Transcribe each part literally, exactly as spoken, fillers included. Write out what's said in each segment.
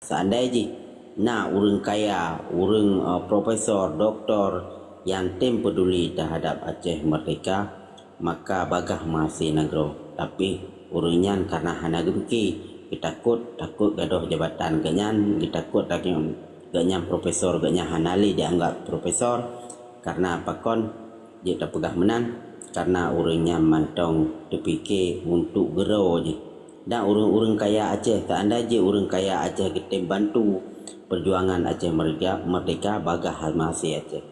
Seandai jih na ureuëng kaya, ureuëng, eh, profesor, doktor nyang tem peduli terhadap Aceh merdeka, maka bagaih meuhasé nanggroe. Tapi ureuëng nyan karena hana geupike, geutakot, takot gadôh jabatan geuhnyan, geutakot geuhnyan profesor, geuhnyan hana lé dianggap profesor, karena pakon jeuet tapeugah meunan, karena ureuëng nyan mantong teupike untuk geuroe jih. Dan ureuëng-ureuëng kaya Aceh, seandai jih ureuëng kaya Aceh geutem bantu perjuangan Aceh merdeka, merdeka bagaih meuhasé Aceh.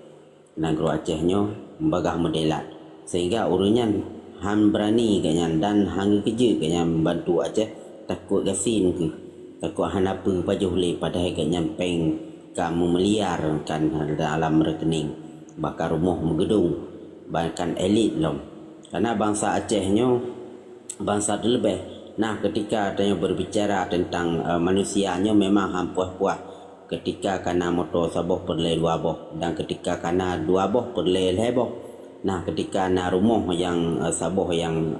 Nanggroe Aceh nyoe bagaih meudelat, sehingga ureuëng nyan han beurani geuhnyan dan han geukeujeuet geuhnyan membantu Aceh, takot gasien kheueh, takot hana peue pajoh lé, padahai geuhnyan péng ka meumiliar kan dalam reukening, bahkan rumoh meugeudong, bahkan elit lom. Karena bansa Aceh nyoe bansa teuleubeh. Nah, ketika tanyoe berbicara tentang, eh, manusia nyoe memang han puas-puas. Ketika kana moto saboh peureulée dua boh, dan ketika kana dua boh peureulée lhée boh. Nah, ketika na rumoh nyang, eh, saboh nyang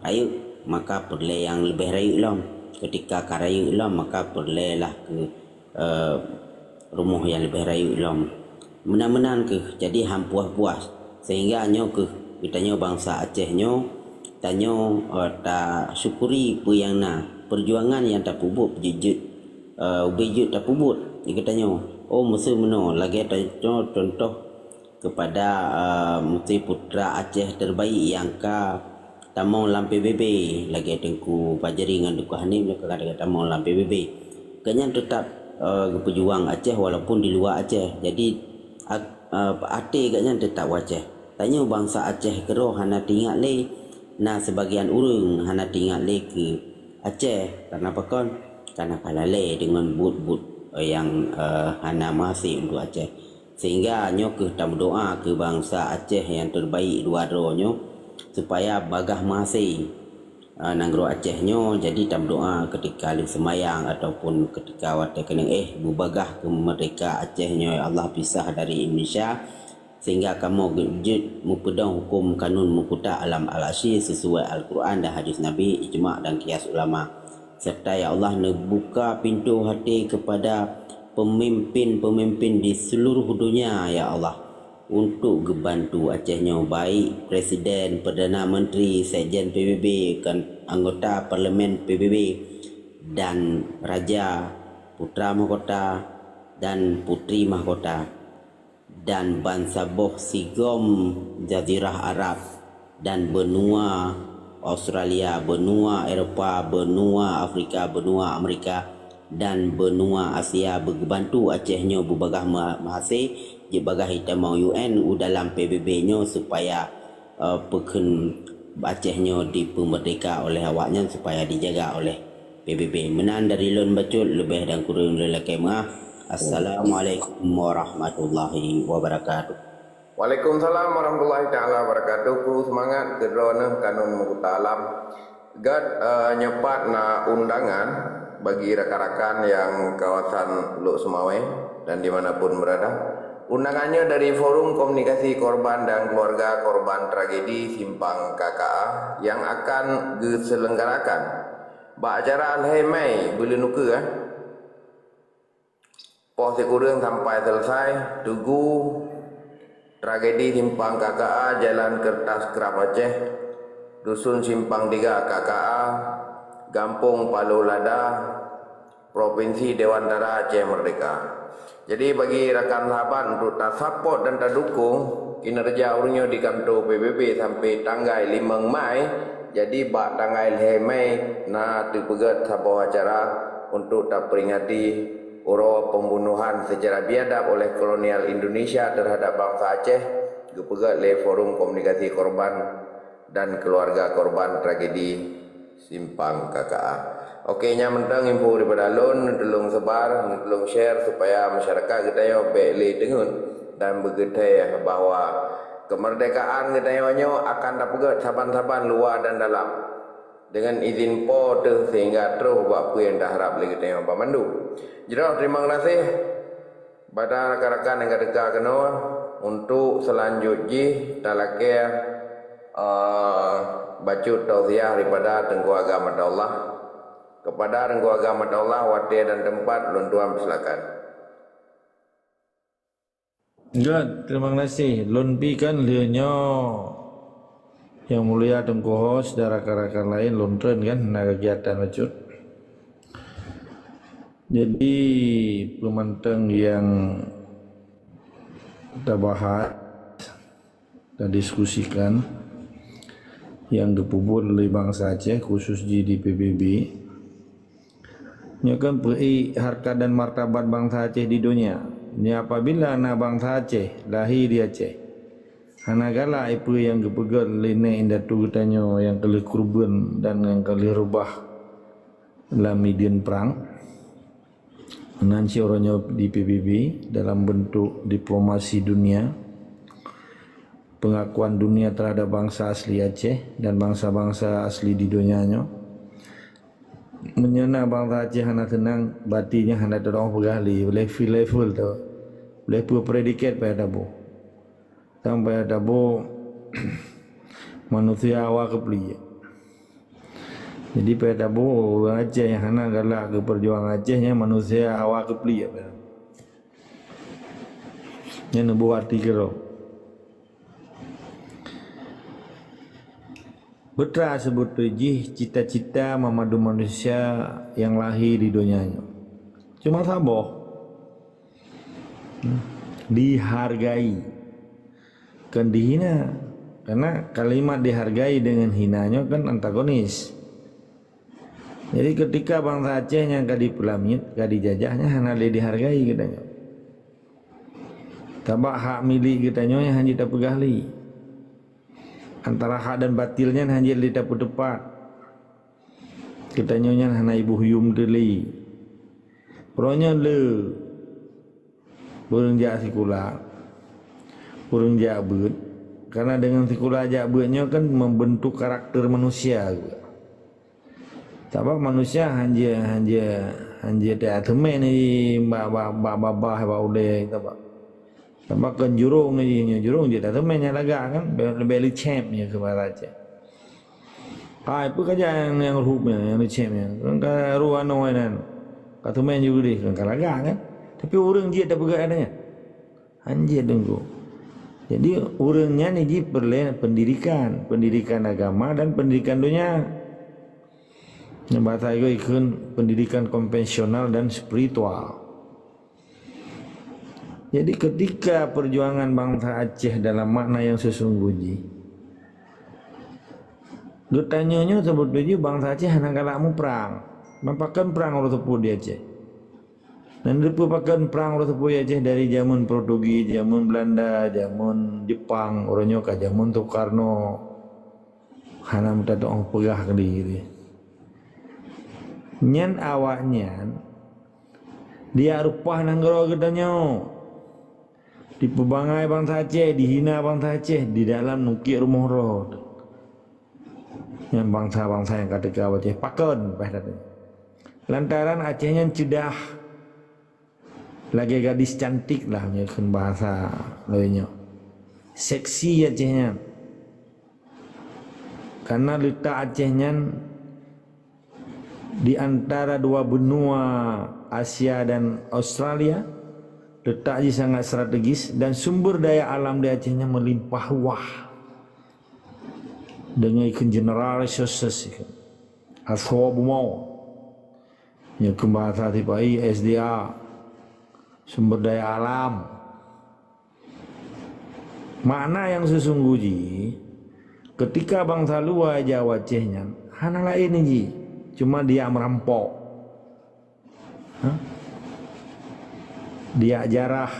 rayeuk, maka peureulée nyang leubeh rayeuk lom. Ketika ka rayeuk lom, maka peureulée lah keu, eh, rumoh nyang leubeh rayeuk lom. Meunan-meunan kheueh, jadi han puas-puas. Sehingga nyoe kheueh geutanyoe bansa Aceh nyoe, tanyoe, eh, tasyukuri peue nyang na, perjuangan nyang tapeubuet jeuet-jeuet, eh, ubé jeuet tapeubuet di geutanyoe. Oh, meuseu meunoe, lagée tanyoe contoh kepada, eh, meuseu putra Aceh terbaik nyang ka tamong lam P B B, lagée Teungku Fajri ngon Teungku Hanif nyoe ka tamong lam P B B. Geuhnyan teutap, eh, geupeujuang Aceh walaupun di luwa Aceh. Jadi, at-, eh, até geuhnyan teutap u Aceh. Tanyoe bansa Aceh keudroe hana teuingat lé, na sibagian ureuëng hana teuingat lé keu Aceh. Karena pakon? Karena ka lalée deungon buet-buet, eh, nyang, eh, hana meuhasé untuk Aceh. Sehingga nyoe kheueh tameudoá keu bansa Aceh nyang terbaik dua droe nyoe, supaya bagaih meuhasé, eh, nanggroe Aceh nyoe. Jadi tameudoá ketika lheueh seumayang ataupun ketika watée keuneuk éh beubagaih keu merdeka Aceh nyoe, ya Allah, pisah dari Indonesia, sehingga kamoe jeuet meupeudong huköm kanun meukuta alam al-arsy sesuai Al-Quran dan hadis Nabi, ijma dan qiyas ulama. Serta, ya Allah, neubuka pintoe até kepada pemimpin-pemimpin di seluruh dunia, ya Allah, untuk geubantu Aceh nyoe, baik Presiden, Perdana Menteri, Sekjen P B B, kan, anggota Parlemen P B B, dan Raja, Putra Mahkota, dan Putri Mahkota, dan bansaboh sigom Jazirah Arab, dan benua Australia, benua Eropa, benua Afrika, benua Amerika, dan benua Asia beugebantu Aceh nyoe beubagaih ma-, mahasé, jeuet bagaih itamong U N u dalam P B B nyoe supaya, eh, peukheun Aceh nyoe dipeumerdeka oleh awaknyan supaya dijaga oleh P B B. Meunan dari lôn bacut, leubeh dan kureueng lôn lakée meuah. Assalamualaikum warahmatullahi wabarakatuh. Waalaikumsalam warahmatullahi taala wabarakatuh. Kru seumangat keudroe neuh kanun meukuta alam. Gét, eh, nyoe pat na undangan bagi rakan-rakan nyang kawasan Lhokseumawe dan di mana pun berada. Undangan nyoe dari Forum Komunikasi Korban dan Keluarga Korban Tragedi Simpang K K A yang akan geuselenggarakan bak acara lhée Mei buleuen ukeue, eh. Poh sikureueng sampai selesai, tugu tragedi Simpang K K A, Jalan Kertas Krab Aceh, Dusun Simpang Tiga K K A, Gampong Paloh Lada, Provinsi Dewan Tara Aceh Merdeka. Jadi, bagi rakan sahabat untuk tasapot dan tadukung kinerja ureuëng nyoe di kantor P B B sampai tanggai limong Mai, jadi bak tanggai lhée Mei na teupeugét saboh acara untuk taperingati uroe pembunuhan secara biadab oleh kolonial Indonesia terhadap bangsa Aceh, geupeugét lé Forum Komunikasi Korban dan Keluarga Korban Tragedi Simpang K K A. Oke, nyan mantong info daripada lôn, neutulông sebar, neutulông share supaya masyarakat geutanyoe bék lé teungeut dan beugeuthée bahwa kemerdekaan geutanyoe nyoe akan tapeugét saban-saban luwa dan dalam. Dengan izin Po teuh sehingga troh bak peue nyang taharab lé geutanyoe banmandum. Jroh, terima kasih. Bada rakan-rakan nyang ka teuka keunoe, untuk selanjut jih talakée, eh, bacut tausiah daripada Teungku Agam Abdallah. Kepada Teungku Agam Ataullah, watée dan teumpat lôn tuan peusilakan. Göt, terima kasih. Lôn pi kan lheueh nyoe Yang Mulia Teungku Ho, syedara rakan-rakan laén lôn treun kan na kegiatan bacut. Jadi peumantong nyang tabahas, tadiskusikan nyang geupeubuet lé bansa Aceh, khusus jih di P B B, nyoe kan peuék hareukat dan martabat bansa Aceh di donya. Nyoe apabila na bansa Aceh lahé di Aceh, hana galak ipeue nyang geupeugét lé nèk indatu geutanyoe nyang ka lheueh keureubeuen dan nyang ka lheueh reubah lam mideuen prang. Nan cit uroe nyoe di P B B dalam bentuk diplomasi dunia, pengakuan dunia terhadap bansa asli Aceh dan bansa-bansa asli di donya nyoe. Meunyoe na bansa Aceh hana seunang, bati nyan hana teudoh peugah lé, level-level tu. Level predikat payah taboh. Sampai taboh manusia awak keupliek. Jadi payah taboh ureuëng Aceh nyang hana galak keu peujuangan Aceh nyan manusia awak keupliek. Nyan neuboh arti keudroe. Peue teuma seubeutoe jih cita-cita mandum manusia nyang lahé di donya nyoe. Cuma saboh. Hmm. Dihargai. Kon dihina. Karena kalimat dihargai dengan hina nyoe kan antagonis. Jadi ketika bansa Aceh nyang ka dipeulamiet, ka dijajah, nyan hana lé dihargai geutanyoe. Sabab hak milék geutanyoe nyan hana jeuet tapeugah lé. Antara hak dan batil nyan hana jeuet lé tapeuteupat. Geutanyoe nyan hana iboh yum teuh lé. Uroe nyoe le ureuëng jak sikula, ureuëng jak beuet. Karena dengan sikula jak beuet nyoe kan membentuk karakter manusia juga. Sabab manusia hana jeuet, hana jeuet, hana jeuet tateumé ni bak, bak, bak babah, bak ulée, sabab. Sabab kon jurông jih nyoe, jurông jeuet tateumé nyang lagak kan, leubeh, leubeh leucém nyoe keu bahasa Aceh. Hai, peue ka jak nyang, nyang ruhup nyan, nyang leucém nyan? Kan ka ruh anoe nan. Ka teumé ju geudeh, kan ka lagak kan? Tapi ureuëng jeuet tapeugah ada nyan. Hana jeuet Teungku. Jadi ureuëng nyan jih peureulée pendidikan, pendidikan agama dan pendidikan donya. Nyang bahasa Inggris ikheun pendidikan konvensional dan spiritual. Jadi ketika perjuangan bansa Aceh dalam makna yang sesungguh jih, geutanyoe nyoe seubeutoe jih bansa Aceh hana galak muprang. Meupakon prang uroe teupeu di Aceh. Dan teupeu pakon prang uroe teupeu di Aceh dari jameun Portugis, jameun Belanda, jameun Jepang, uroe nyoe ka jameun Soekarno. Hana meutatong peugah keudeh. Nyan awaknyan diak reupah nanggroe geutanyoe. Dipeubangai bansa Aceh, dihina bansa Aceh di dalam nukik rumoh droe. Nyan bansa-bansa nyang ka teuka u Aceh pakon paih that. Lantaran Aceh nyan ceudah. Lagée gadis cantik lah meunyoe kheun bahasa lagée nyoe. Seksi Aceh nyan. Karena letak Aceh nyan di antara dua benua Asia dan Australia, letak jih sangat strategis dan sumber daya alam di Aceh nyan melimpah ruah. Deungon ikheun general resources ikheun. Asoe bumoe. Nyoe keu bahasa sipa-i S D A, sumber daya alam. Makna nyang sesungguh jih, ketika bansa luwa jak u Aceh nyan, hana laén jih, cuma diak meurampok. Ha? Diak jarah.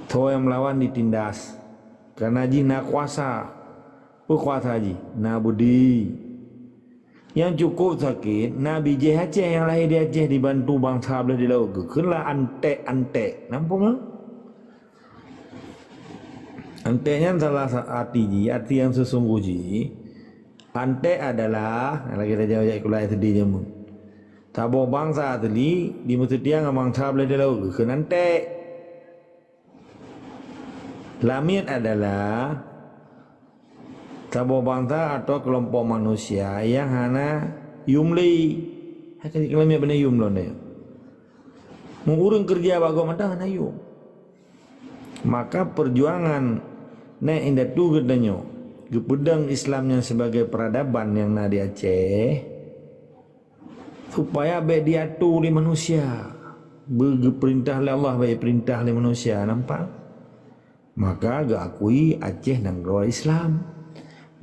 Tho nyang meulawan ditindas. Karena jih na kuasa. Peue kuasa jih? Na beudi. Nyang cukup sakét, na bijéh Aceh nyang lahé di Aceh dibantu bansa blaih di laôt. Geukheun lah anték-anték. Nampak nyoe? Anték nyan salah sa-, arti jih, arti nyang sesungguh jih. Anték adalah, lagée tajak-jak sikula S D jameun. Saboh bansa asli dimeuseutia ngon bansa blaih di laôt, geukheun anték. Lamiet adalah saboh bansa atawa keulompok manusia nyang hana Yum lé, hai ka jikeuleumeh bak yum lôn nyoe. Meu ureuëng keureuja bak gob mantong hana yum. Maka perjuangan nèk indatu geutanyoe geupeudong Islam nyan sebagai peradaban nyang na di Aceh, supaya bèk diatur lé manusia. Beu geupeurintah lé Allah, bèk jipeurintah lé manusia, nampak? Maka geuakui Aceh nanggroe Islam.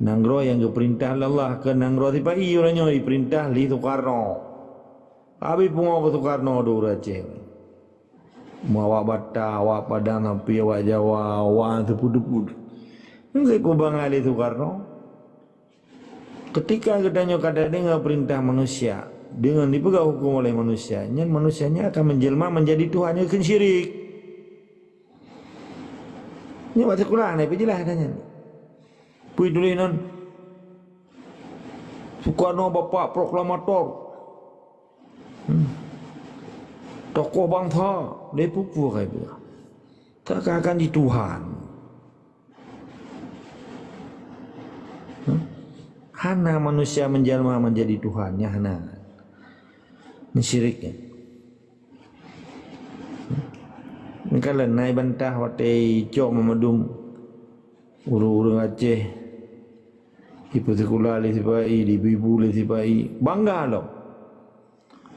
Nanggroe nyang geupeurintah lé Allah, kon nanggroe sipa-i, uroe nyoe jipeurintah lé Soekarno. Habéh pungo keu Soekarno di ureuëng Aceh. Meu awak Batak, awak Padang, sampai awak Jawa, awak teupeu-teupeu. Nyan geupeubangga lé Soekarno. Ketika geutanyoe ka tadeungoe peurintah manusia, deungon dipeugah huköm oleh manusia, nyan manusia nyan akan menjelma menjadi Tuhan, nyan kheun syirik. Nyoe bak sikula hana peujeulaih ata nyan. Peue tuléh nan? Soekarno bapak proklamator. Hmm. Tokoh bansa, lé peue-peue kai peugah. Seakan-akan di Tuhan. Hmm? Hana manusia menjelma menjadi Tuhan, nyan hana. Nyan syirik nyan. Meukalon na jibantah watèe icok mandum ureuëng-ureuëng Aceh, jipeusikula lé sipa-i, jibi-bu lé sipa-i, bangga lom.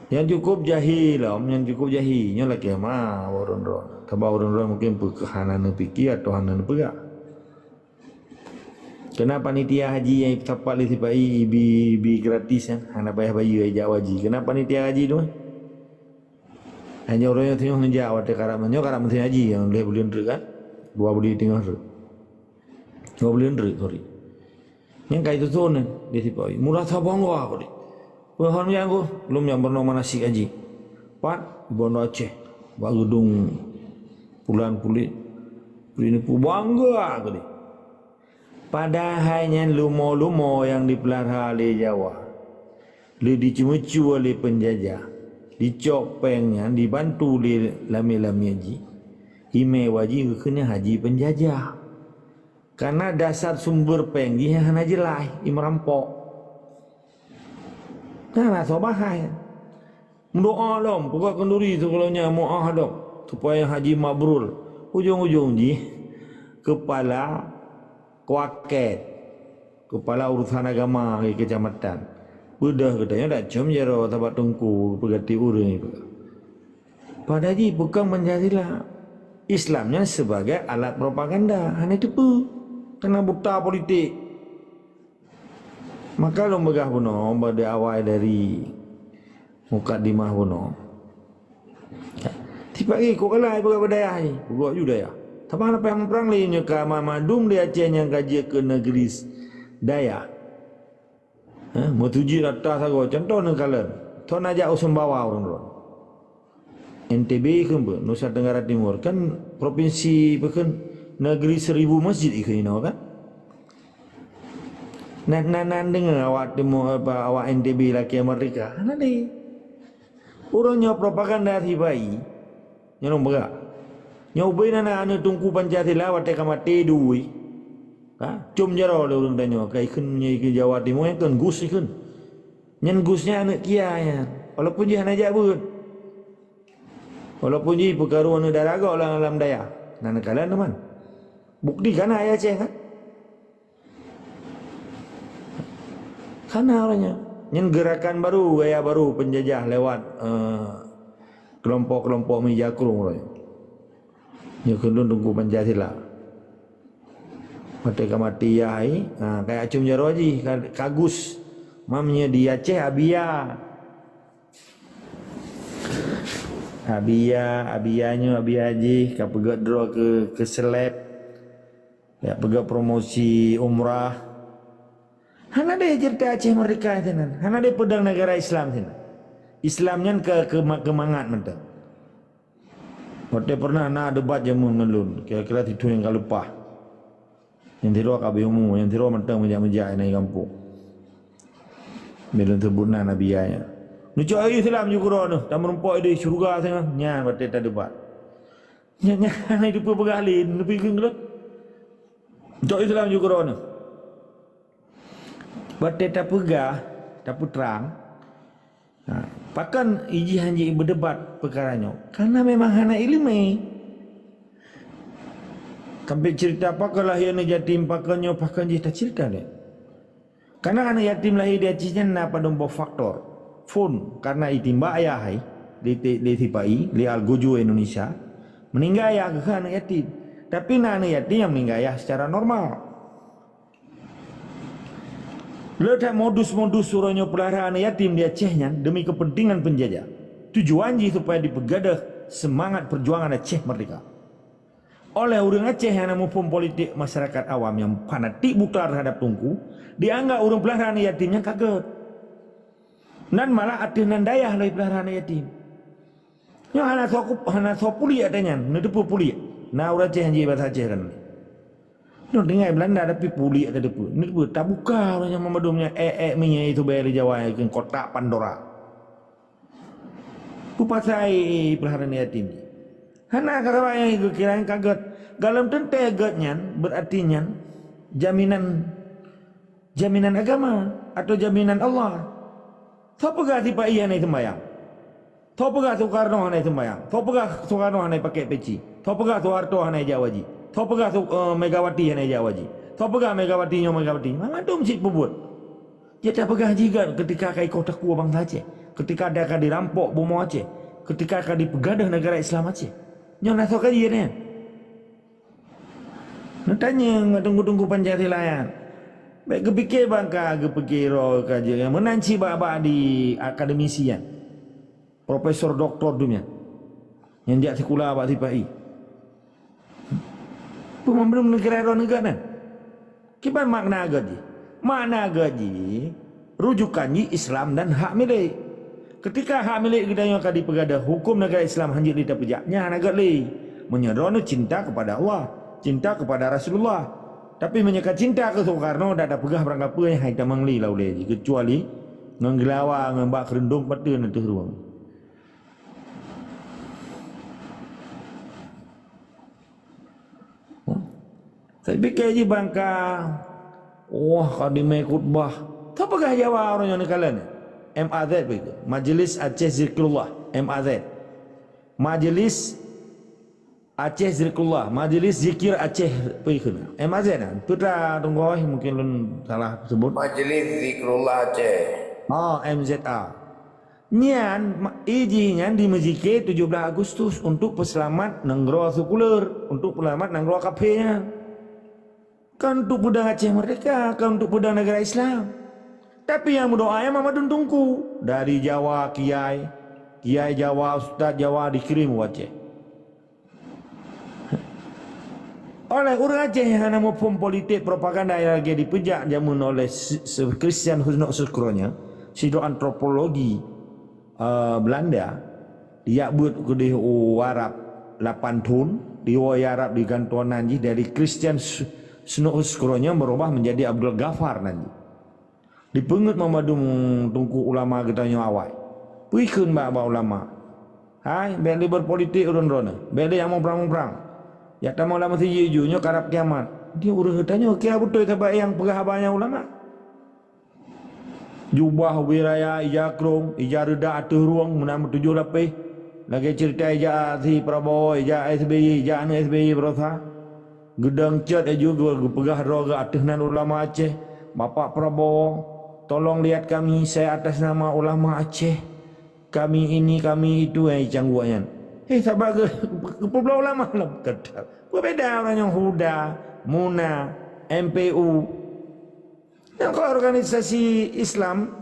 Nyang cukup jahé lom, nyang cukup jahé, nyoe lakèe ma ureuëng droe. Sabab ureuëng droe mungken peu-, hana neupike atawa hana neupeugah. Keunan panitia haji nyang jisapat lé sipa-i, jibi, jibi gratis nyan, hana payah bayeue, jijak haji. Keunan panitia haji tu, eh? Hanya ureuëng nyang singoh neujak watèe karab, nyoe karab musim haji nyang lhèe buleuen treuk kan? Dua buleuen teungoh treuk. Dua buleuen treuk, sorry. Nyang ka jisuson nyan, di sipa-i. Meurasa bangga, kheun. Wah, han nyang ku, lom nyang peurunoe manasik haji. Pat, di Banda Aceh. Bak geudong pulan puléh. Peue neupeu bangga, kheun. Padahai nyan lumo-lumo nyang jipeulara lé Jawa. Lé jiceumeucue lé peunjajah. Jicok péng nyan, jibantu lé lamiet-lamiet jih. Imewa jih geukheun nyan haji peunjajah. Karena dasar sumber péng jih hana jeulaih, imeurampok. Nah, na soe bahai. Meudoa lom, peugah khanduri sigohlom nyan meudoa lom, supaya haji mabrur. Ujong-ujong jih, kepala kuaket, kepala urusan agama di kecamatan. Beudôh geutanyoe dak com jaroe sabab teungku peugati ureuëng. Padahai jih bukon Pancasila. Islam nyan sebagai alat propaganda, hana teupeu. Karena buta politik. Maka lôn peugah bunoe, bak di awai dari mukadimah bunoe. Tipak ikut kalai peugah bak dayah ni, peugah ju dayah. Sabab hana payah muprang lé nyoe ka ma-, mandum di Aceh nyang ka jeuet keu negeri s-, dayah. Ha, meutuju rata sagoe. Contoh neukalon, thon na jak u Sumbawa ureuëng droe. N T B kheun beuh, Nusa Tenggara Timur. Kan provinsi peue kheun, negeri seribu masjid ikheun inoe kan? Nan, nan, nan deungoe awak Timur, apa, awak N T B lakèe merdeka. Hana lé. Ureuëng nyoe propaganda sipa-i. Nyoe lôn peugah. Nyoe ubé na aneuëk Teungku Pancasila watèe ka maté dui. Ha? Com jaroe lé ureuëng tanyoe. Ka ikheun nyoe ikheun Jawa Timur nyan kheun Gus ikheun. Nyan Gus nyan aneuëk kiai nyan. Walaupun jih hana jak beuet. Walaupun jih peukaru aneuëk dara gob lam, lam dayah. Na neukalon teuma. Bukti ka na ayah Aceh kan? Ka na ureuëng nyan. Nyan gerakan baru, gaya baru penjajah lewat, eh, kelompok-kelompok meuja krueng ureuëng nyan. Nyoe kheun lôn Teungku Pancasila. Watèe ka maté yah, ha, ka jak com jaroe jih, ka, ka Gus. Mam nyoe di Aceh Abia. Abia, Abia nyoe, Abia jih, ka peugöt droe keu, keu seleb. Jak peugöt promosi umrah. Hana deh ceurita Aceh merdeka sinan. Hana deh peudong negara Islam sinan. Islam nyan keu, keu, keu mangat mantong. Watèe pernah na debat jameun ngon lôn, kira-kira sithôn nyang ka leupah. Nyang sidroe ka habéh umu, nyang sidroe mantong meujak-meujak inan gampông. Bila lôn seubut nan Abia nyan. Neucok Islam ju keudroe neuh, tameurumpok idéh syeuruga singoh, nyan watèe tadebat. Nyan, nyan hana jiteupeue peugah lé, neupeuikheun keulôn. Neucok Islam ju keudroe neuh. Watèe tapeugah, tapeutrang, Ha, pakon ijih hanjeuet beudebat peukara nyoe? Karena memang hana iéleumé. Sampai cerita pakon lahé aneuk yatim, pakon nyoe, pakon jih, tacerita deh. Karena aneuk yatim lahé di Aceh nyan na padum boh faktor. Phôn, karena itimbak ayah hai, di, di, di sipa-i, di Algojo Indonesia. Meninggai ayah geuh aneuk yatim. Tapi na aneuk yatim nyang meninggai ayah secara normal. Le that modus-modus uroe nyoe peulara aneuk yatim di Aceh nyan demi kepentingan penjajah. Tujuan jih supaya dipeugadôh semangat perjuangan Aceh merdeka. Oleh ureuëng Aceh nyang na muphom politik, masyarakat awam nyang fanatik buta terhadap Teungku, dianggap ureuëng peulara aneuk yatim nyang ka gét. Nan malah ateueh nan dayah lôn peulara aneuk yatim. Nyoe hana soe, hana soe puléh ata nyan, neuteupeue puléh. Na ureuëng Aceh hanjeuet basa Aceh kan. Nyoe tinggai Belanda tapi puléh ata teupeue. Neuteupeue, tabuka ureuëng nyang meumandum nyan, ék-ék minyeuk itu bayar di Jawa, kotak Pandora. Peue pasai peulara aneuk yatim? Hana, ka saban nyang geukira nyang ka gét. Galom teuntée gét nyan, berarti nyan jaminan, jaminan agama atau jaminan Allah. Soe peugah sipa-i hana seumbayang? Soe peugah Soekarno hana seumbayang? Soe peugah Soekarno hana pakai peci? Soe peugah Soeharto hana jak haji? Soe peugah Su-, eh, Megawati hana jak haji? Soe peugah Megawati nyoe Megawati? Mandum cit peubuet. Jeuet tapeugah jih gét ketika ka ikoh takue bansa Aceh, ketika ka dirampok bumoe Aceh, ketika ka dipeugadôh negara Islam Aceh. Nyoe na soe kaji nyan? Neutanyong ngon teungku-teungku Pancasila nyan. Bék geupike bangka geupike roh ka jeuet meunan cit bak-bak di akademisi nyan. Profesor doktor dunia. Nyang jak sikula bak sipa-i. Peue mandum neugara droe neugét nyan? Kiban makna gét jih? Makna gét jih, rujukan jih Islam dan hak milék. Ketika hak milék geutanyoe ka dipeugadôh, huköm neugara Islam hanjeuet lé tapeujak, nyan hana gét lé. Meunyoe droeneuh cinta kepada Allah, cinta kepada Rasulullah. Tapi meunyoe ka cinta keu Soekarno, dak tapeugah barang kapeue nyang hai tamong lé lam ulée jih, keucuali ngon geulawa, ngon bak keureuntông pateuen ateueh rueng. Saya pikir jih bangka, wah, ka dimé khutbah. Soe peugah Jawa uroe nyoe neukalon? M A Z begitu. Majelis Aceh Zikrullah, M A Z. Majelis Aceh Zikrullah, Majelis Zikir Aceh, peue kheun? M A Z kan? Putra Tunggoi, mungkin lôn salah sebut. Majelis Zikrullah Aceh. Oh, M Z A. Nyan, ma-, ijih nyan di Meuzike tujoh blaih Agustus untuk peuseulamat nanggroe sekuler, untuk peuseulamat nanggroe kaphé nyan. Kon untuk peudong Aceh merdeka, kon untuk peudong negara Islam. Tapi nyang meudoa nyan Muhammadun Teungku. Dari Jawa, kiai, kiai Jawa, ustaz Jawa dikirim u Aceh. Oleh ureuëng Aceh nyang hana muphom politik propaganda nyang lagée dipeujak jameun oleh si, si Christian Husnul Sukronya, sidroe antropologi, eh, Belanda, dijak beuet keudeh u Arab lapan thon, diwoe Arab digantoe nan jih dari Christian Su-, Husnul Sukronya berubah menjadi Abdul Ghaffar nan jih. Dipeungeut mandum teungku ulama geutanyoe awai. Peue kheun bak-bak ulama, "Hai, bék lé berpolitik ureuëng droeneuh, bék lé nyang muprang-muprang. Jak tamong lam meuseujid ju, nyoe karab kiamat." Di ureuëng geutanyoe kiah beutôi saban nyang peugah haba nyang ulama. Jubah ubé raya ija krong, ija reudak ateueh rueng meunan meutujoh lapéh. Lagée ceurita ija si Prabowo, ija S B Y, ija aneuk S B Y barosa. Geudong cot laju geu-, geupeugah droe geuh ateueh nan ulama Aceh, "Bapak Prabowo, tolong lihat kami, saya atas nama ulama Aceh. Kami ini, kami itu," eh, cangguek nyan. Eh, saban geu-, geupeubloe ulama lam keutab. Peubeda ureuëng nyang HUDA, MUNA, M P U. Nyang ka organisasi Islam,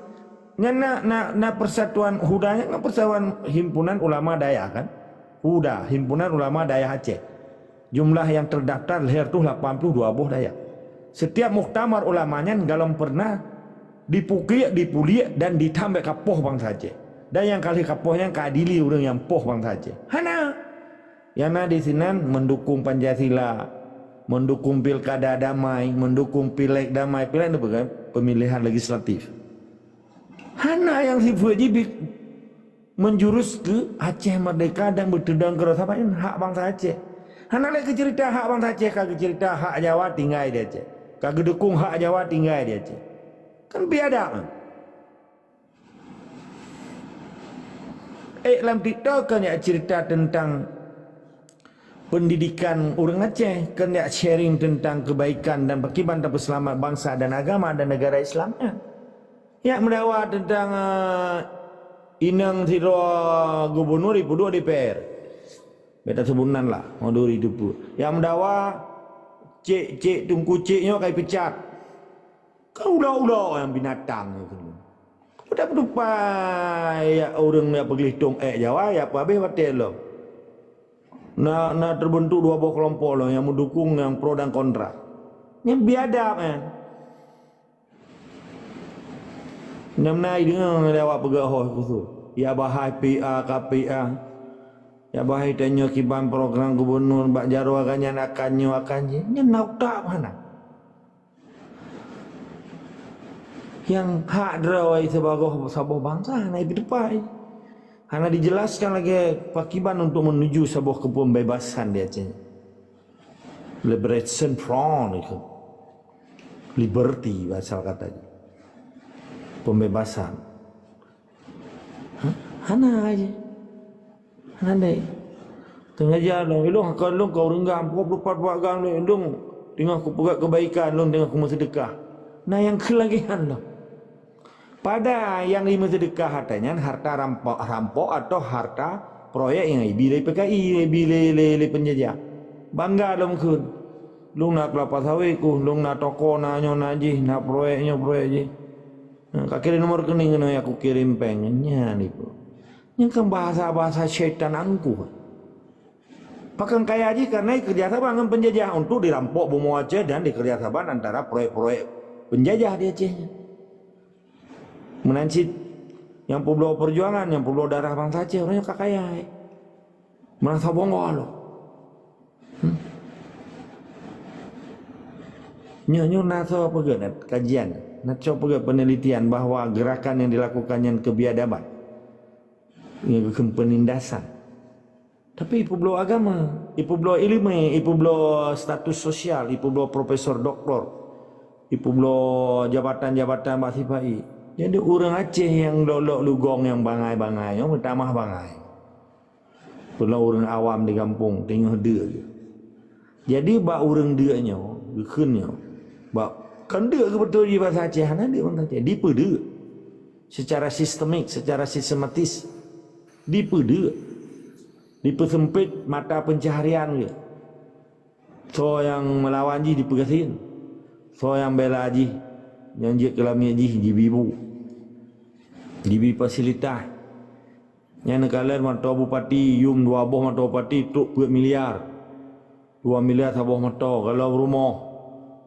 nyan na, na, na persatuan HUDA nyan kan persatuan himpunan ulama dayah kan? HUDA, Himpunan Ulama Dayah Aceh. Jumlah nyang terdaftar lhée reutôh lapan puluh dua boh dayah. Setiap muktamar ulama nyan galom pernah dipukiek, dipuliek dan ditam bék ka poh bansa Aceh. Dan nyang ka lheueh ka poh nyan ka adili ureuëng nyang poh bansa Aceh. Hana! Nyang na di sinan mendukung Pancasila, mendukung pilkada damai, mendukung pileg damai, pileg ni bukan pemilihan legislatif. Hana nyang sifeuet jih bi-, menjurus keu Aceh merdeka dan beuteudong keureusaban hak bansa Aceh. Hana lé geuceurita hak bansa Aceh, ka geuceurita hak Jawa tinggai di Aceh. Ka geudukung hak Jawa tinggai di Aceh. Kan biadab. Eh, lam TikTok kan jak cerita tentang pendidikan ureuëng Aceh, kan jak sharing tentang kebaikan dan pakiban tapeuseulamat bansa dan agama dan negara Islam nyan. Jak meudawa tentang, eh, inong sidroe gubunur ipeuduek di D P R. Beta seubut nan lah, ngon duri teupeu. Jak meudawa cek-cek teungku cek nyoe ka ipeucat. Kan ulo-ulo nyang binatang nyoe. Peue tapeutupai jak ureuëng nyang peugleh tong ék Jawa, jak peuhabéh watée lom. Na, na teubeuntuk dua boh keulompok lom nyang meudukong nyang pro dan kontra. Nyan biadab nyan. Nyang na ideungoe lé awak peugah hoh khusos. Jak bahai P A ka P A. Jak bahai tanyoe kiban program gubunur bak jaroe gobnyan akan nyoe akan jih. Nyan na utak hana. Nyang hak droe sibagoe saboh bansa hana jipeutupai. Hana dijelaskan lagée pakiban untuk menuju saboh keupeubebasan di Aceh. Liberation Front itu. Liberty bahasa kata. Pembebasan. Hah? Hana aja. Hana dai. Teungoh jak lôn, ilôn kon lôn ka ureuëng agam, peuet puluh pat buet agam lôn, ilôn teungoh kupeugah kebaikan, lôn teungoh kumeuseudeukah. Na nyang keu lagée nyan lom. Padahai nyang jimeuseudeukah ata nyan harta rampok, rampok atau harta proyek nyang ibi lé P K I, ibi lé, lé, lé penjajah. Bangga lom kheun. Lôn na kelapa sawit ku, lôn na toko, na nyoe, na jih, na proyek nyoe, proyek jih. Ka kirém nomor rekening keunoe, aku kirém péng. Nyan ibu. Nyan kan bahasa-bahasa syaitan angkuh. Pakon kaya jih karena kerja sama ngon penjajah untuk dirampok bumoe Aceh dan dikerja sama antara proyek-proyek penjajah di Aceh. Meunan cit nyang peubloe perjuangan, nyang peubloe darah bansa Aceh, ureuëng nyoe ka kaya. Meurasa bangga lom. Hmm. Nyoe, nyoe na soe peugah, na kajian, na soe peugah penelitian bahwa gerakan yang dilakukan nyan kebiadaban. Nyan geukheun penindasan. Tapi ipeubloe agama, ipeubloe ileumé, ipeubloe status sosial, ipeubloe profesor doktor, ipeubloe jabatan-jabatan bak sipa-i. Jadi ureuëng Aceh nyang lok-lok lugong nyang bangai-bangai nyoe meutamah bangai. Peulom ureuëng awam di gampông teungoh deuk geuh. Jadi bak ureuëng deuk nyoe, geukheun nyoe, bak kon deuk geuh beutôi jih basa Aceh, hana deuk basa Aceh, dipeudeuk. Secara sistemik, secara sistematis dipeudeuk. Dipeuseumpét mata pencaharian geuh. Soe nyang meulawan jih dipeugasien. Soe nyang bela jih, nyang jeuet keu lamiet jih jibi bu. Jibi fasilitas. Nyan neukalon mantong bupati, yum dua boh mantong bupati trok peuet miliar. Dua miliar saboh mantong, golom rumoh,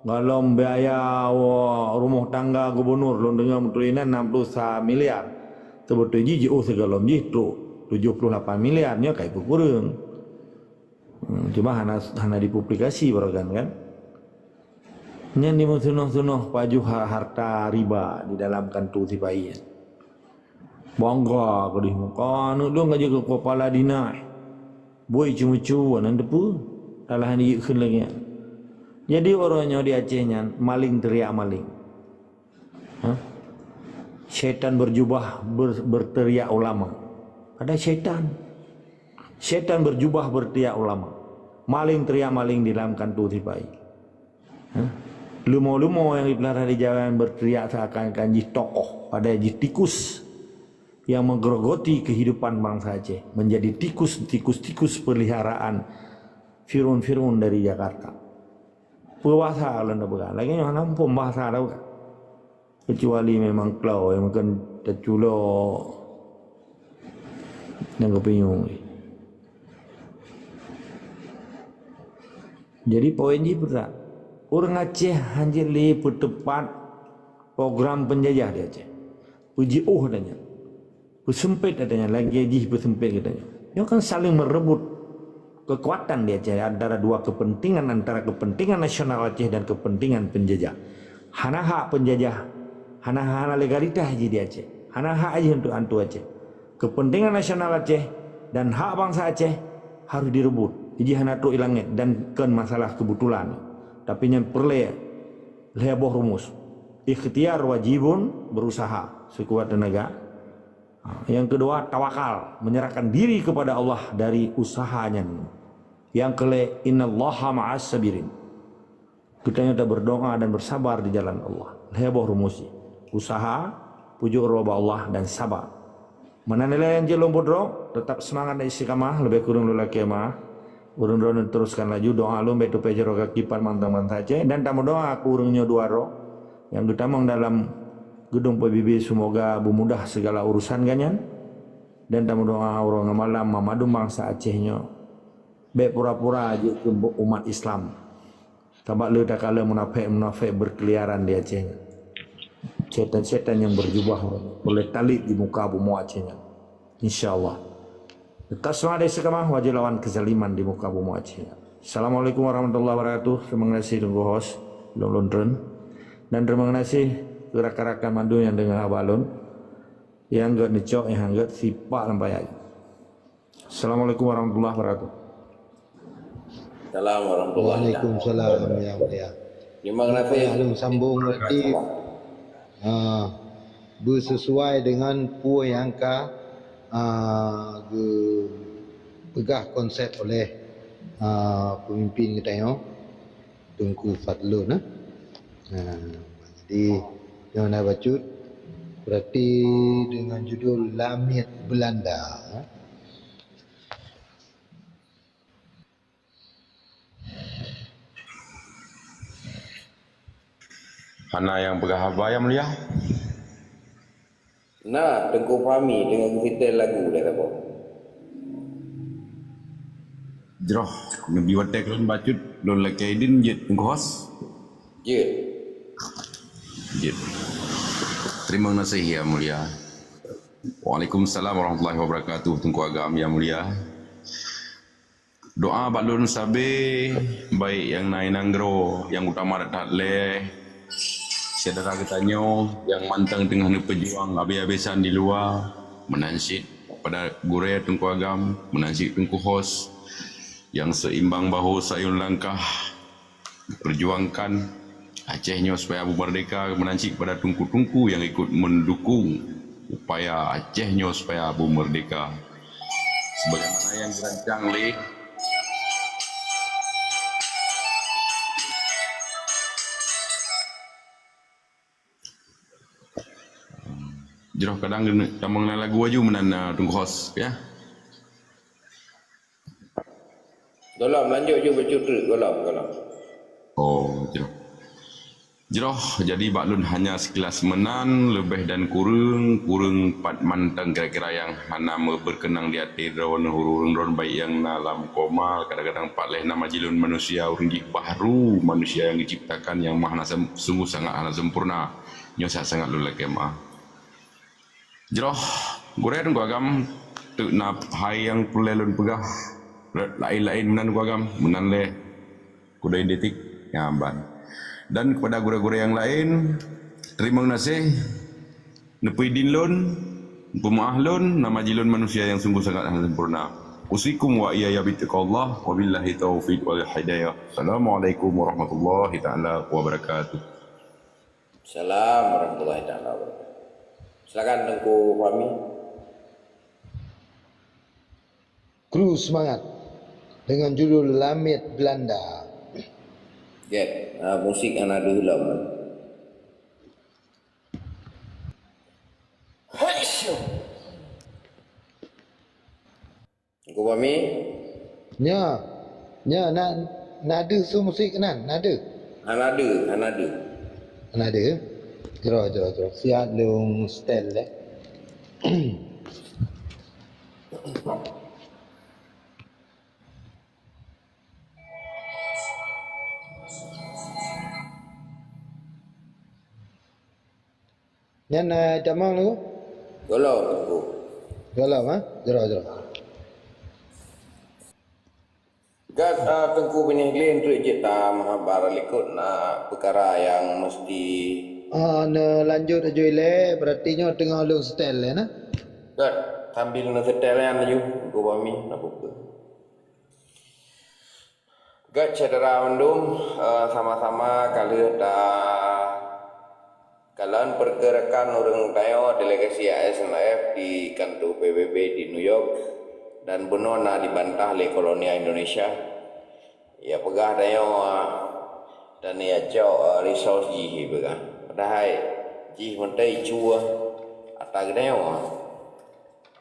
golom biaya rumoh tangga gubunur, lôn deungoe meutulinan enam puluh sa miliar. Teubeutôi jih jiôh sigohlom jih trok tujoh puluh lapan miliar, nyoe ka ipeukureueng. Hmm, cuma hana, hana dipublikasi baroe kan, kan? Nyan dimeuseunoh-seunoh pajoh ha-, harta riba di dalam kantu sipa-i nyan. Bangga keudeh muka aneuk lôn ka jeuet keu kepala dinas. Bui ceumeucue nan teupeu. Dalah han jikheun lagée nyan. Jadi uroe nyoe di Aceh nyan maling teriak maling. Hah? Syaitan berjubah ber-, berteriak ulama. Ada syaitan. Syaitan berjubah berteriak ulama. Maling teriak maling di dalam kantu sipa-i. Hah? Leumo-leumo nyang jipeulara di jalan berteriak seakan-akan jih tokoh, padahai jih tikus yang menggerogoti kehidupan bangsa Aceh, menjadi tikus-tikus peliharaan Fir'aun-Fir'aun dari Jakarta. Peubasa lôn peugah, lagée nyoe hana muphom bahasa dah bukan. Kecuali memang klau yang mungkin terculok dan kepinyung. Jadi poin jih peugah, ureuëng Aceh hanjeuet lé peuteupat program penjajah di Aceh. Peujiôh ata nyan. Peuseumpét ata nyan, lagée jih peuseumpét geutanyoe. Nyoe kan saling merebut kekuatan di Aceh antara dua kepentingan, antara kepentingan nasional Aceh dan kepentingan penjajah. Hana hak penjajah, hana, hana legalitas jih di Aceh. Hana hak jih untuk hantu Aceh. Kepentingan nasional Aceh dan hak bansa Aceh harus direbut. Jih hana trok i langét dan kon masalah kebetulan. Tapi nyan peureulée lhée boh rumus. Ikhtiar wajibun berusaha sekuat tenaga. Nyang keudua, tawakal, menyerahkan diri kepada Allah dari usaha nyan. Nyang keulhèe, innallaha ma'as sabirin. Geutanyoe taberdoa dan bersabar di jalan Allah. Lhèe boh rumus jih. Usaha, pujôk droe bak Allah dan saba. Meunan ilèe nyang jeuet lôn peudroe, teutap seumangat dan istiqamah, leubeh kureueng lôn lakèe meu'ah. Ureueng droeneuh teruskan laju doa lôn bèk teupèh jaroe gaki pat mantong bansa Aceh dan tameudoa keu ureueng nyoe dua droe nyang geutamong dalam geudong P B B, seumoga beumudah segala urusan geuhnyan dan tameudoa uroe ngon malam mandum bansa Aceh nyoe bèk pura-pura jeuet keu umat Islam. Sabab le takalon munafék-munafék berkeliaran di Aceh nyan. Setan-setan nyang berjubah peureulèe talét di muka bumoe Aceh nyan. Insya Allah. Teutap seumangat dan istiqamah, wajib lawan kezaliman di muka bumoe Aceh nyan. Assalamualaikum warahmatullahi wabarakatuh. Terima kasih Teungku Hos, lôn lôn treun. Dan terima kasih keu rakan-rakan mandum nyang deungö haba lôn. Nyang gèt neucok, nyang gèt sipak lam payah. Assalamualaikum warahmatullahi wabarakatuh. Salam warahmatullahi wabarakatuh. Waalaikumsalam, ya mulia. Terima kasih. Payah lôn sambung berarti, ah, bersesuai dengan peue nyang ka, ah, geupeugah konsep oleh, ah, pemimpin geutanyoe, Teungku Fadlun, eh. Ah, jadi, nyoe na bacut, berarti dengan judul Lamiet Belanda, eh. Hana nyang peugah haba, ya mulia? Na, Teungku Fahmi teungoh geusetel lagu dah saboh. Jroh, neubi watèe keu lôn bacut, lôn lakèe idin jeuet Teungku Hos. Jeuet. Jeuet. Terima kasih, ya mulia. Waalaikumsalam warahmatullahi wabarakatuh, Teungku Agam, ya mulia. Doa bak lôn sabe, baik nyang na i nanggroe, nyang utama that-that lé syedara geutanyoe nyang mantong teungoh neupeujuang abé-abésan di luwa, meunan cit pada gurèe Teungku Agam, meunan cit Teungku Hos, nyang seimbang bahu sayueng langkah, perjuangkan Aceh nyoe supaya beumeurdeka, meunan cit pada teungku-teungku nyang ikut mendukung upaya Aceh nyoe supaya beumeurdeka. Sebagaimana nyang geurancang lé jroh, kadang tamong na lagu aju meunan, ah, Teungku Hos, ya. Gohlom, lanjut ju bacut treuk, gohlom, gohlom. Oh, jroh. Jroh, jadi bak lôn hanya sekilas meunan, leubeh dan kureueng, kureueng pat mantong kira-kira nyang hana meubeurkeunang di até droeneuh ureueng-ureueng droen, baik nyang na lam koma, kadang-kadang pat lé nama jih lôn manusia, ureueng jih bahru manusia nyang geuciptakan nyang maha na sem-, sungguh sangat hana sempurna. Nyoe sa-, sangat lôn lakèe meu'ah. Jroh, gurèe Teungku Agam, teuk na hai nyang peureulèe lôn peugah, laén-laén meunan Teungku Agam, meunan lé kudai detik nyang ban. Dan kepada gurèe-gurèe nyang laén, teurimong gaséh, neupeuidin lôn, neupeumaáh lôn, nama jih lôn manusia nyang sungguh sangat hana sempurna. Usikum wa iyaya bitaqwallah, wabillahi taufiq wal hidayah. Assalamualaikum warahmatullahi taala wabarakatuh. Salam warahmatullahi taala wabarakatuh. Silakan Teungku Fahmi. Kru Semangat dengan judul Lamiet Belanda. Get, ah, musik hana deuh lom. Hai, syuh. Teungku Fahmi? Nya, nya, na, na deuh su musik keunan, na deuh. Hana deuh, hana deuh. Hana deuh. Jroh, jroh, jroh. Siat lôn setel, eh. Nyan, eh, tamong lagu? Gohlom, Teungku. Gohlom, ha? Jroh, jroh. Gèt, eh, Teungku binéh glé treuk jeuet tameuhaba likot na peukara nyang meusti. Ah, neulanjut aju ilèe, berarti nyoe teungoh lôn setel lé, na? Gèt, sambil neusetel nyan laju, Teungku Fahmi, na peue-peue. Gèt syedara mandum, eh, sama-sama ka lheueh ta-, Kalon pergerakan ureuëng tanyoe delegasi A S M F di kantor P B B di New York dan bunoe na dibantah lé kolonial Indonesia. Ya peugah tanyoe, ah, dan ya cok, ah, resource jih peugah. Padahai jih meutai cue ata geutanyoe, ah.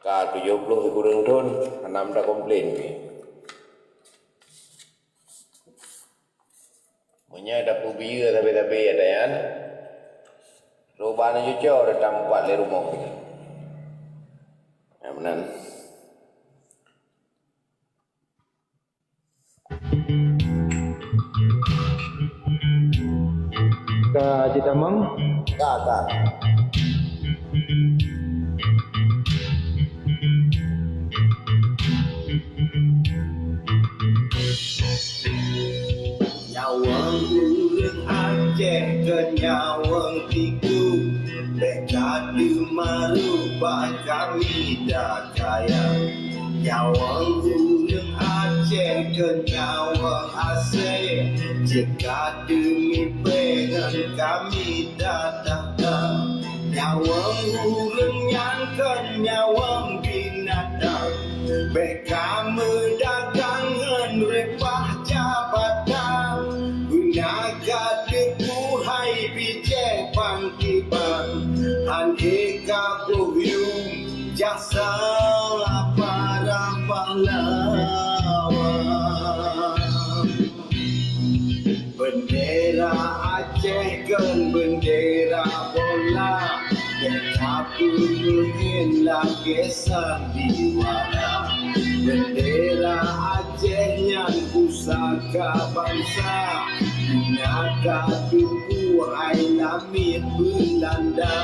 Ka tujoh ploh sikureueng thon hana meuta komplain pih. Meunyoe tapeubiyeu sabe-sabe ata nyan, roban cuco datang pat lé rumoh kita. Ya, meunan. Ka jitamong? Ka, ka. Nyawöng ureuëng Aceh keu nyawöng tiku, bèk ka teumaru bak kami dah kaya. Nyawöng ureuëng Aceh keu nyawöng asèe, jeuet ka teumipèe ngon kami dah takhta. Nyawöng ureuëng nyan kon nyawöng binatang, bèk ka meudagang ngon reupah jabatan. Beuna ka teupeu hai bijéh bangkiban, han ék ka boh yuem jasa para pahlawan. Beundera Aceh kon beundera bola, nyang ka peumeu'en lagèe sandiwara. Beundera Aceh nyan pusaka bansa, na ka teupeu hai namiet Beulanda.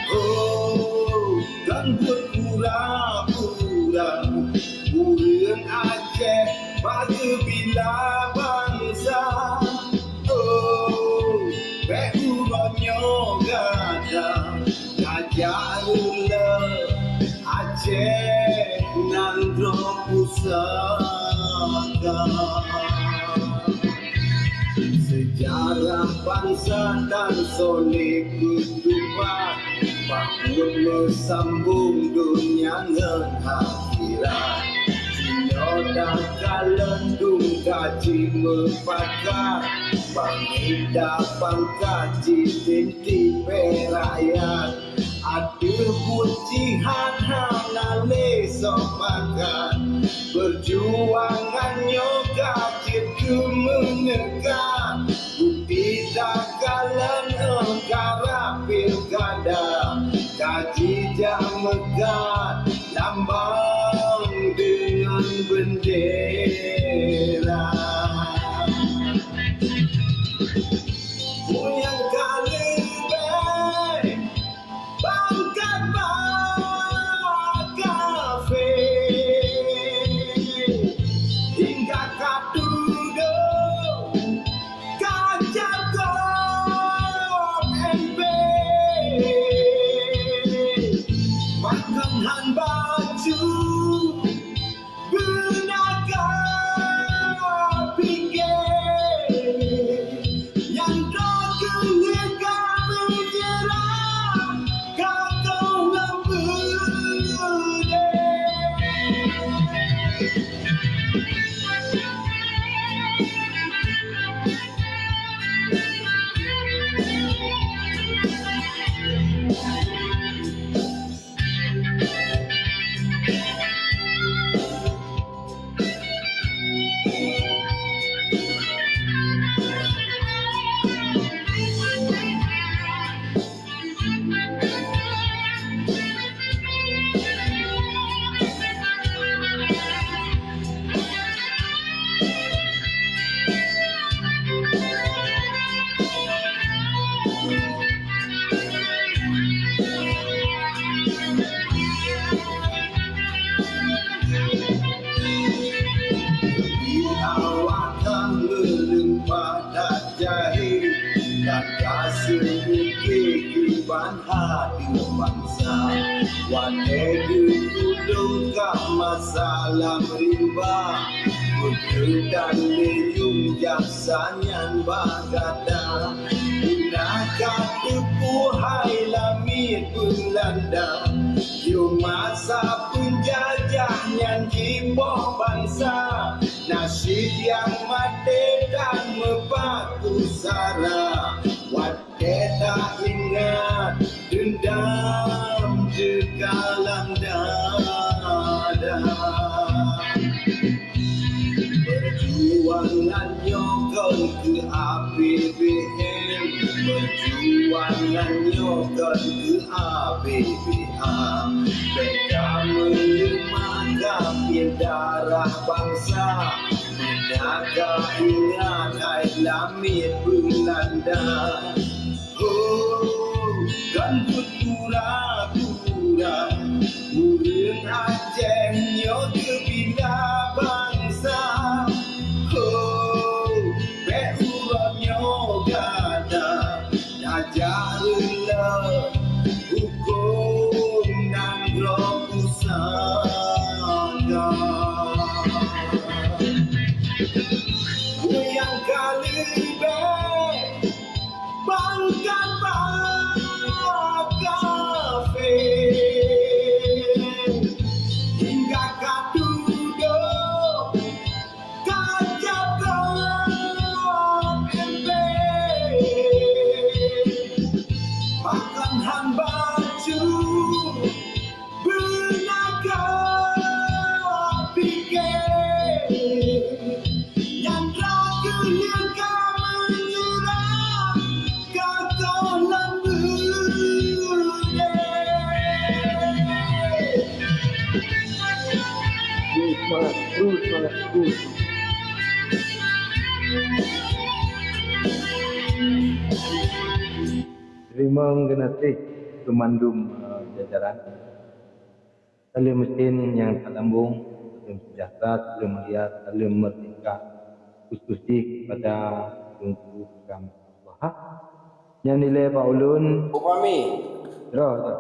Oh, kon buet pura-pura, ureuëng Aceh bak geubila bansa. Oh, bèk uroe nyoe gata ka jak reuloh, Aceh nan droe pusaka. Seujarah bansa tan soleh beutupat, bak buet meusambong donya ngon akhirat. Jinoe takalon dum ka jimeupakat, bak mita pangkat jitém tipèe rakyat. Ateueh buet jihad hana lé soe pakat, peujuangan nyoe ka jeuet keu meuneuka. Bukti takalon 'oh karab pilkada, ka jijak meukat lambang deungon beundera. Peue nyang ka leubeh pangkat bak kafé, hingga ka tudoe ka jak gob M P. Pakon han bacut Beuna ka pike, nyang droe keuneuk ka meunyeurah, ka goh lom beudé. Di awak ka meulimpah that jahé, that ka seumike keu ban ateueh bansa. Watèe geutulông ka masa lam rimba, Peuteutan lé yum jasa nyan bak gata, guna ka teupeu hai lamiet Beulanda. Yum masa peunjajah nyan jipoh bansa, nasib nyang maté tan meupatu sara. Wat Teuingat deundam teukalang dada. Peujuangan nyoe kon keu A P B N, peujuangan nyoe kon keu A P B A. Bèk kamoe leumah kafé darah bansa, meunaga ingat hai lamiet Beulanda. Ho, kon buet pura-pura, ureueng Aceh nyoe geubina bansa. Ho, bèk uroe nyoe gata tajak reuloh hukôm nanggroe pusaka. Peue nyang ka leubeh Bangkat bak kafé, hingga ka tudoh ka jak keu M P. Pakon han bacut Beuna ka pike, nyang ka keuneuk ka meunyeurah, ka koh lam beudé. Terus semangat, terus semangat, terus. Teurimong geunaséh keu mandum, eh, jajaran. Saleuem meusén nyang talambong, saleuem seujahteura, saleuem mulia, saleuem meurdéhka, khusos jih keupada Teungku Agam Abdullah. Nyan ilèe bak ulôn. Upami. Droe, droe.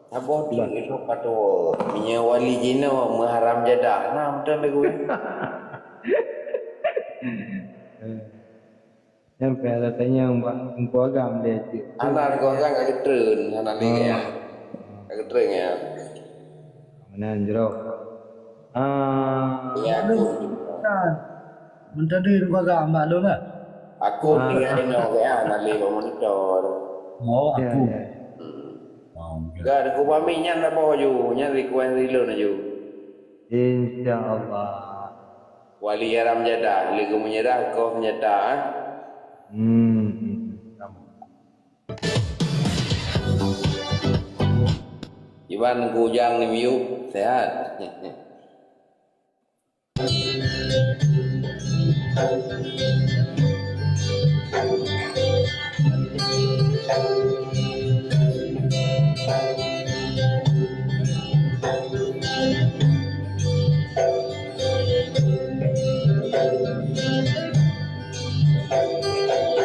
Saboh teuk ilôn patoe, meunyoe wali jinoe meuharam jadah, na meuteun lagu nyan. Eh. Nyan pih ada tanyong bak Teungku Agam lé cit. Hana, Teungku Agam ka geutreun, hana lé gaya. Ka geutreun gaya. Meunan jroh. Ah, ya, aku. Kan. Meuntadi Teungku Agam bak lôn lah. Aku tinggal tengok gaya, hana lé bak monitor. Oh, ya, aku. Ya. Hmm. Oh, ya. Gak ada kupami nyan apa aju, nyan request dari lôn aju. Insya Allah. Wali haram jadah, lé geumeunyeurah koh senjata, eh? Hmm, hmm, hmm. Iban Teungku Ujang ni miyup, sehat.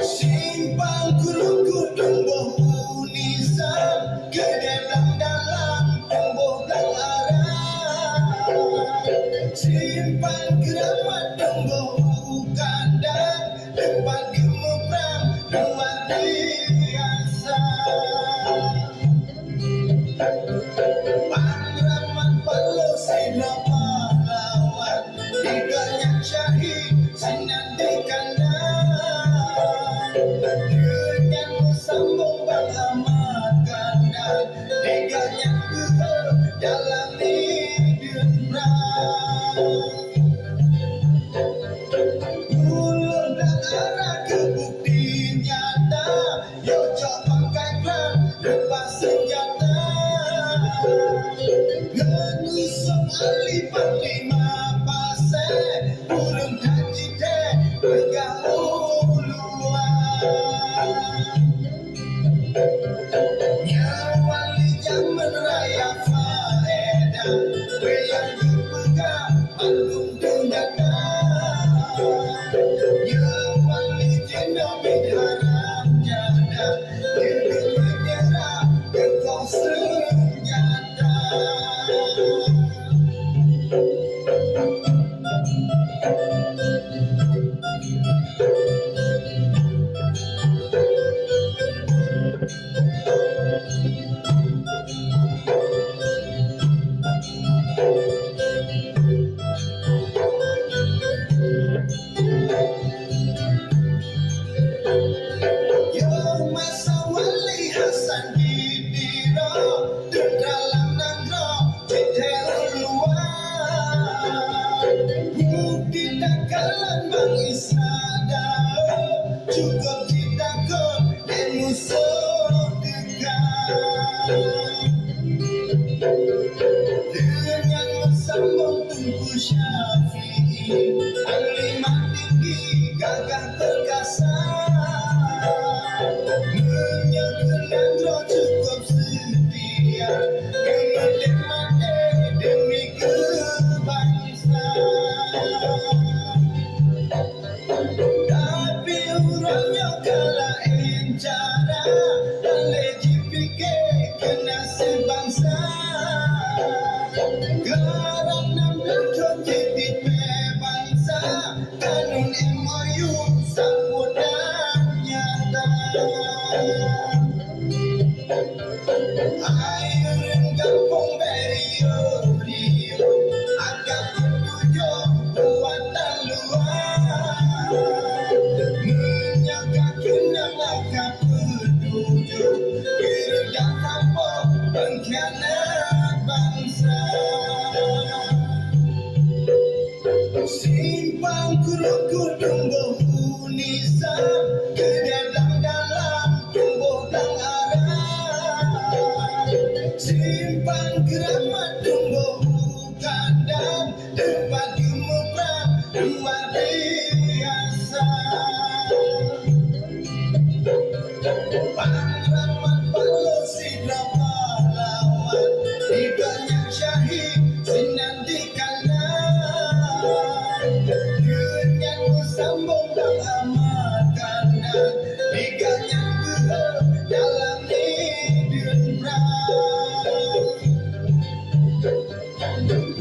Simpang Krukut Tuboh Unisa, keudéh blang dalam tuboh blang arah. Simpang Keuramat Tuboh Ukanda, teumpat geumuprang luar biasa. Panggraman paloe sidroe pahlawan, di gobnyan syahid sinan di kandang. Deungon meusambong bak Ahmad Kandang, di gobnyan beuhe dalam hideuen prang. Ulôn dara keu bukti nyata, yoh cok pangkai prang, leupah seunjata. Ngon usông Ali Panglima Pasé, ureueng that jitée peugah u luwa. Nyoe wali jameun raya faedah, peue nyang geupeugah mandum teunyata. Nyoe wali jinoe haram jadah, jeuet meunyeurah keu koh seunjata. Yoh masa Wali Hasan di Tiro, teuka lam nanggroe jiteuka u luwa. Bukti takalon Bang Isa Daud, cukup jitakot lé musoh teuka. Deungon meusambong Teungku Syafi'i, panglima tinggi gagah perkasa. Meunyoe keu nanggroe cukup seutia, geumeudeh maté demi keu bansa. Tapi uroe nyoe ka laén cara, hana lé jipike keu naseb bansa. Karab nam lakoe jitipée bansa, kanun M O U saboh dan nyata. Hai ureuëng gampông bèk riôh-riôh, adak peutujoh buatan luwa. Meunyoe ka keunong laka peutujoh, keuredak saboh pengkhianat bansa. Simpang Krukut tumbôh u Nizam, keudéh blang dalam tumbôh blang arah. Simpang Keuramat tumbôh u Kandang, teumpat geumuprang luar biasa. Panggramat baloe sidroe pahlawan, di gobnyan syahid sinan di Kandang. Deungon meusambong Bang Ahmad Kandang, di gobnyan beuhe dalam hideuen prang.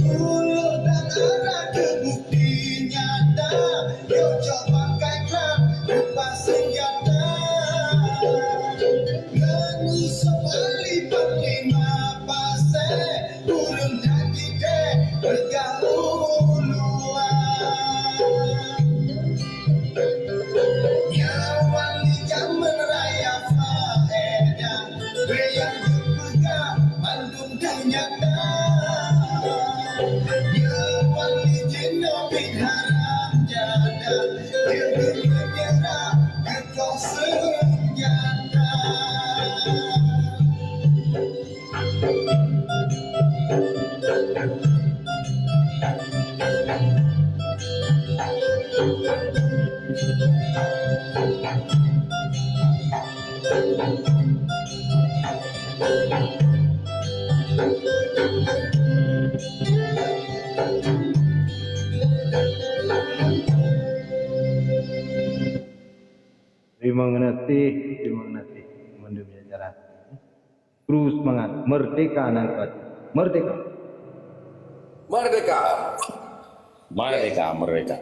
Uroe dan arah teubukti nyata, yoh cok bangkai klam leupah seunjata. Ngon Yusuf Ali Panglima Pasé, ureuëng that jitée peugah u luwa. Nyoe Wali jameun raya faedah, beu nyang geupeugah mandum teunyata. Nyoe Wali jinoe pih haram jadah, jeuet meunyeurah keu koh seunjata. Terima kasih, terima kasih. Mandum jajaran. Kru seumangat, merdeka nan kuat. Merdeka! Merdeka! Merdeka, merdeka.